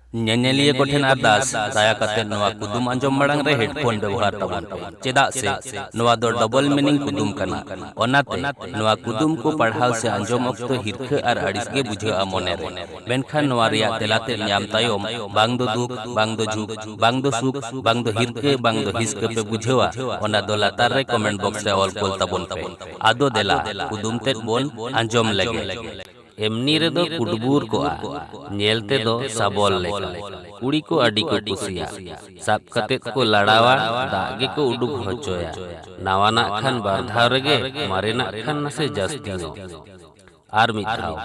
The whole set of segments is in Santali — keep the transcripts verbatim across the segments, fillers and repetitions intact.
ᱧᱮᱧᱮᱞᱤᱭᱟᱹ ᱠᱚᱴᱷᱮᱱ ᱟᱨᱫᱟᱥ, ᱫᱟᱭᱟ ᱠᱟᱛᱮ ᱱᱚᱣᱟ ᱠᱩᱫᱩᱢ ᱟᱸᱡᱚᱢ ᱢᱟᱲᱟᱝ ᱨᱮ headphone ᱵᱮᱵᱚᱦᱟᱨ ᱛᱟᱵᱚᱱ ᱯᱮ, ᱪᱮᱫᱟᱜ ᱥᱮ ᱱᱚᱣᱟ ᱫᱚ double meaning ᱠᱩᱫᱩᱢ ᱠᱟᱱᱟ᱾ ᱚᱱᱟᱛᱮ ᱱᱚᱣᱟ ᱠᱩᱫᱩᱢ ᱠᱚ ᱯᱟᱲᱦᱟᱣ ᱥᱮ ᱟᱸᱡᱚᱢ ᱚᱠᱛᱚ ᱦᱤᱨᱠᱷᱟᱹ ᱟᱨ ᱟᱹᱲᱤᱥ ᱜᱮ ᱵᱩᱡᱷᱟᱹᱜᱼᱟ ᱢᱚᱱᱮ ᱨᱮ᱾ ᱢᱮᱱᱠᱷᱟᱱ ᱱᱚᱣᱟ ᱨᱮᱭᱟᱜ ᱛᱮᱞᱟ ᱛᱮᱫ ᱧᱟᱢ ᱛᱟᱭᱚᱢ ᱵᱟᱝ ᱫᱚ ᱫᱩᱠ, ᱵᱟᱝ ᱫᱚ ᱡᱷᱩᱠ, ᱵᱟᱝ ᱫᱚ ᱦᱤᱨᱠᱷᱟᱹ, ᱵᱟᱝ ᱫᱚ ᱦᱤᱥᱠᱟᱹ ᱯᱮ ᱵᱩᱡᱷᱟᱹᱣᱟ, ᱚᱱᱟ ᱫᱚ ᱞᱟᱛᱟᱨ ᱨᱮ comment box ᱨᱮ ᱚᱞ ᱠᱩᱞ ᱛᱟᱵᱚᱱ ᱯᱮ᱾ ᱟᱫᱚ ᱫᱮᱞᱟ, ᱠᱩᱫᱩᱢ ᱛᱮᱫ ᱵᱚᱱ ᱟᱸᱡᱚᱢ ᱞᱮᱜᱮ᱾ ᱮᱢᱱᱤ ᱨᱮᱫᱚ ᱠᱩᱴᱵᱩᱨ ᱠᱚᱜᱼᱟ, ᱧᱮᱞ ᱛᱮᱫᱚ ᱥᱟᱵᱚᱞ ᱞᱮᱠᱟ᱾ ᱠᱩᱲᱤ ᱠᱚ ᱟᱹᱰᱤ ᱠᱚ ᱠᱩᱥᱤᱭᱟ᱾ ᱥᱟᱵ ᱠᱟᱛᱮᱫ ᱠᱚ ᱞᱟᱲᱟᱣᱟ, ᱫᱟᱜ ᱜᱮᱠᱚ ᱩᱰᱩᱠ ᱦᱚᱪᱚᱭᱟ᱾ ᱱᱟᱣᱟᱱᱟᱜ ᱠᱷᱟᱱ ᱵᱟᱨ ᱫᱷᱟᱣ ᱨᱮᱜᱮ, ᱢᱟᱨᱮᱱᱟᱜ ᱠᱷᱟᱱ ᱱᱟᱥᱮ ᱡᱟᱹᱥᱛᱤ ᱧᱚᱜ᱾ ᱟᱨ ᱢᱤᱫ ᱫᱷᱟᱣ,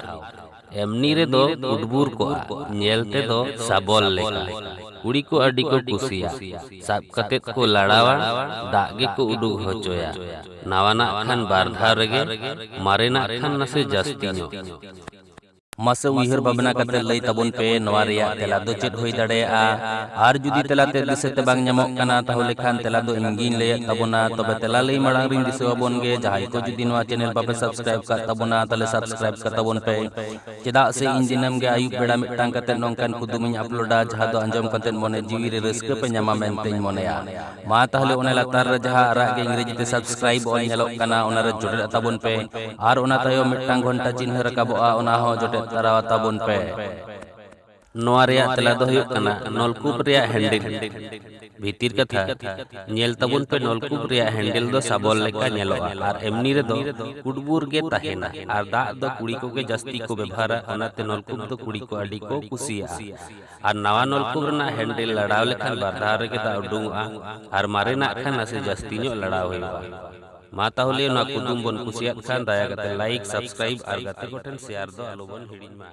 ᱮᱢᱱᱤ ᱨᱮᱫᱚ ᱠᱩᱴᱵᱩᱨ ᱠᱚᱜᱼᱟ, ᱧᱮᱞ ᱛᱮᱫᱚ ᱥᱟᱵᱚᱞ ᱞᱮᱠᱟ᱾ ᱠᱩᱲᱤ ᱠᱚ ᱟᱹᱰᱤ ᱠᱚ ᱠᱩᱥᱤᱭᱟ᱾ ᱥᱟᱵ ᱠᱟᱛᱮᱫ ᱠᱚ ᱞᱟᱲᱟᱣᱟ, ᱫᱟᱜ ᱜᱮᱠᱚ ᱩᱰᱩᱠ ᱦᱚᱪᱚᱭᱟ᱾ ᱱᱟᱣᱟᱱᱟᱜ ᱠᱷᱟᱱ ᱵᱟᱨ ᱫᱷᱟᱣ ᱨᱮᱜᱮ, ᱢᱟᱨᱮᱱᱟᱜ ᱠᱷᱟᱱ ᱱᱟᱥᱮ ᱡᱟᱹᱥᱛᱤ ᱧᱚᱜ᱾ ᱢᱟᱥᱮ ᱩᱭᱦᱟᱹᱨ ᱵᱷᱟᱵᱽᱱᱟ ᱠᱟᱛᱮ ᱞᱟᱹᱭ ᱛᱟᱵᱚᱱ ᱯᱮ, ᱱᱚᱣᱟ ᱨᱮᱭᱟᱜ ᱛᱮᱞᱟ ᱫᱚ ᱪᱮᱫ ᱦᱩᱭ ᱫᱟᱲᱮᱭᱟᱜᱼᱟ? ᱟᱨ ᱡᱩᱫᱤ ᱛᱮᱞᱟ ᱛᱮ ᱫᱤᱥᱟᱹ ᱛᱮ ᱵᱟᱝ ᱧᱟᱢᱚᱜ ᱠᱟᱱᱟ, ᱛᱟᱦᱚᱞᱮ ᱠᱷᱟᱱ ᱛᱮᱞᱟ ᱫᱚ ᱤᱧ ᱜᱤᱧ ᱞᱟᱹᱭᱮᱫ ᱛᱟᱵᱚᱱᱟ᱾ ᱛᱚᱵᱮ ᱛᱮᱞᱟ ᱞᱟᱹᱭ ᱢᱟᱲᱟᱝ ᱨᱤᱧ ᱫᱤᱥᱟᱹ ᱟᱵᱚᱱ ᱜᱮ, ᱡᱟᱦᱟᱸᱭ ᱠᱚ ᱡᱩᱫᱤ ᱱᱚᱣᱟ channel ᱵᱟᱯᱮ subscribe ᱠᱟᱜ ᱛᱟᱵᱚᱱᱟ, ᱛᱟᱦᱚᱞᱮ subscribe ᱠᱟᱜ ᱛᱟᱵᱚᱱ ᱯᱮ᱾ ᱪᱮᱫᱟᱜ ᱥᱮ ᱤᱧ ᱫᱤᱱᱟᱹᱢ ᱜᱮ ᱟᱹᱭᱩᱵ ᱵᱮᱲᱟ ᱢᱤᱫᱴᱟᱝ ᱠᱟᱛᱮ ᱱᱚᱝᱠᱟᱱ ᱠᱩᱫᱩᱢ ᱤᱧ uploadᱟ, ᱡᱟᱦᱟᱸ ᱫᱚ ᱟᱸᱡᱚᱢ ᱠᱟᱛᱮ ᱢᱚᱱᱮ ᱡᱤᱣᱤ ᱨᱮ ᱨᱟᱹᱥᱠᱟᱹ ᱯᱮ ᱧᱟᱢᱟ ᱢᱮᱱᱛᱮᱧ ᱢᱚᱱᱮᱭᱟ᱾ ᱢᱟ ᱛᱟᱦᱚᱞᱮ ᱚᱱᱟ ᱞᱟᱛᱟᱨ ᱨᱮ ᱡᱟᱦᱟᱸ ᱟᱨᱟᱜ ᱜᱮ ᱤᱝᱨᱮᱡᱤ ᱛᱮ subscribe all ᱧᱮᱞᱚᱜ ᱠᱟᱱᱟ, ᱚᱱᱟ ᱨᱮ ᱡᱚᱴᱮᱫ ᱛᱟᱵᱚᱱ ᱯᱮ ᱟᱨ ᱚᱱᱟ ᱛᱟᱭᱚᱢ ᱢᱤᱫᱴᱟᱝ ᱜᱷᱚᱱᱴᱟ ᱪᱤᱱᱦᱟᱹ ᱨᱟᱠᱟᱵᱚᱜᱼᱟ, ᱚᱱᱟ ᱦᱚᱸ ᱡᱚᱴᱮᱫ ᱛᱟᱨᱟ ᱛᱟᱵᱚᱱ ᱯᱮ᱾ ᱱᱚᱣᱟ ᱨᱮᱭᱟᱜ ᱛᱮᱞᱟ ᱫᱚ ᱦᱩᱭᱩᱜ ᱠᱟᱱᱟ ᱱᱚᱞᱠᱩᱯ ᱨᱮᱭᱟᱜ handle᱾ ᱵᱷᱤᱛᱤᱨ ᱠᱟᱛᱷᱟ, ᱧᱮᱞ ᱛᱟᱵᱚᱱ ᱯᱮ, ᱱᱚᱞᱠᱩᱯ ᱨᱮᱭᱟᱜ handle ᱫᱚ ᱥᱟᱵᱚᱞ ᱞᱮᱠᱟ ᱧᱮᱞᱚᱜᱼᱟ ᱟᱨ ᱮᱢᱱᱤ ᱨᱮᱫᱚ ᱠᱩᱴᱵᱩᱨ ᱜᱮ ᱛᱟᱦᱮᱱᱟ ᱟᱨ ᱫᱟᱜ ᱫᱚ ᱠᱩᱲᱤ ᱠᱚᱜᱮ ᱡᱟᱹᱥᱛᱤ ᱠᱚ ᱵᱮᱵᱷᱟᱨᱟ, ᱚᱱᱟᱛᱮ ᱱᱚᱞᱠᱩᱯ ᱫᱚ ᱠᱩᱲᱤ ᱠᱚ ᱟᱹᱰᱤ ᱠᱚ ᱠᱩᱥᱤᱭᱟᱜᱼᱟ᱾ ᱟᱨ ᱱᱟᱣᱟ ᱱᱚᱞᱠᱩᱯ ᱨᱮᱱᱟᱜ handle ᱞᱟᱲᱟᱣ ᱞᱮᱠᱷᱟᱱ ᱵᱟᱨ ᱫᱷᱟᱣ ᱨᱮᱜᱮ ᱫᱟᱜ ᱩᱰᱩᱝᱚᱜᱼᱟ ᱟᱨ ᱢᱟᱨᱮᱱᱟᱜ ᱠᱷᱟᱱ ᱱᱟᱥᱮ ᱡᱟᱹᱥᱛᱤ ᱧᱚᱜ ᱞᱟᱲᱟᱣ ᱦᱩᱭᱩᱜᱼᱟ᱾ ᱢᱟ ᱛᱟᱦᱚᱞᱮ ᱱᱚᱣᱟ ᱠᱩᱫᱩᱢ ᱵᱚᱱ ᱠᱩᱥᱤᱭᱟᱜ ᱠᱷᱟᱱ ᱫᱟᱭᱟ ᱠᱟᱛᱮ like, subscribe ᱟᱨ ᱜᱟᱛᱮ ᱠᱚᱴᱷᱮᱱ share ᱫᱚ ᱟᱞᱚᱵᱚᱱ ᱦᱤᱲᱤᱧ ᱢᱟ᱾